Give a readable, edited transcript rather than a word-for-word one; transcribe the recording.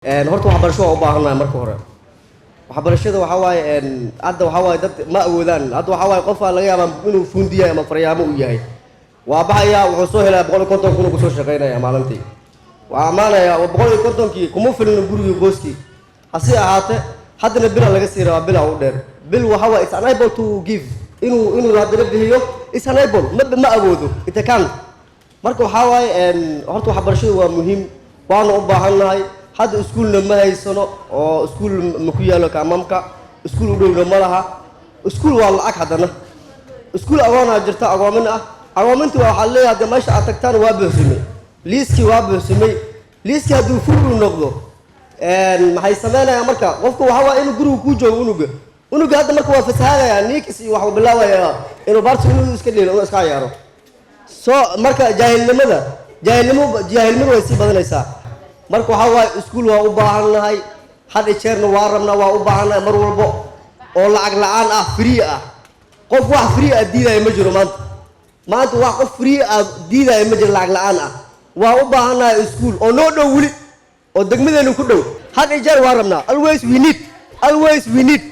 Horta waxbarasho waa u baahannahay. Marka hore waxbarashada waxaa waaye, hadda waxaa waaye dad ma awoodaan. Hadda waxaa waaye qofaa laga yaabaa inuu fuundi yahay ama faryaamo uu yahay. Waa baxayaa, wuxuu soo helaya 150,000 kusoo shaqaynaya maalintii. Waa ammaanaya, 150-kii kuma filno gurigii, qoyskii. Hase ahaate haddana bila laga sii rabaa, bila u dheer bil. Waxaa waaye it's unable to give, inuu haddana bixiyo is unable, ma awoodo ita kan. Marka waxaa waaye, horta waxbarashadu waa muhiim, waana u baahannahay. Hadda iskuulna ma haysano oo iskuul ma ku yaalo kaamamka, iskuul u dhowna ma laha. Iskuul waa lacag. Haddana iskuul agoonaa jirta, agoomin ah. Agoominta waxaa leeyahay hadda meesha aad tagtaan waa buuxsamay liiskii, waa buuxsamay liiskii. Hadduu full uu noqdo, maxay sameynayaan? Marka qofku waxaa waaya inuu guriga kuu joogo. Unuga hadda marka waa fasahaadaya, niikis iyo waxuu bilaabaya inuu baarti, inuu iska dheelo, inuu iska ciyaaro. So marka jaahilnimada way sii badanaysaa. Marka waxaa waaye iskuul waa u baahannahay, had iyo jeerna waa rabnaa, waa u baahannahay mar walbo, oo lacag la-aan ah, free ah. Qof wax free ah diidaya ma jiro maanta. Maanta wax qof free ah diidaya ma jiro, lacag la-aan ah. Waa u baahannahay iskuul oo noo dhow weli, oo degmadeenu ku dhow. Had iyo jeer waa rabnaa. Always we need, always we need.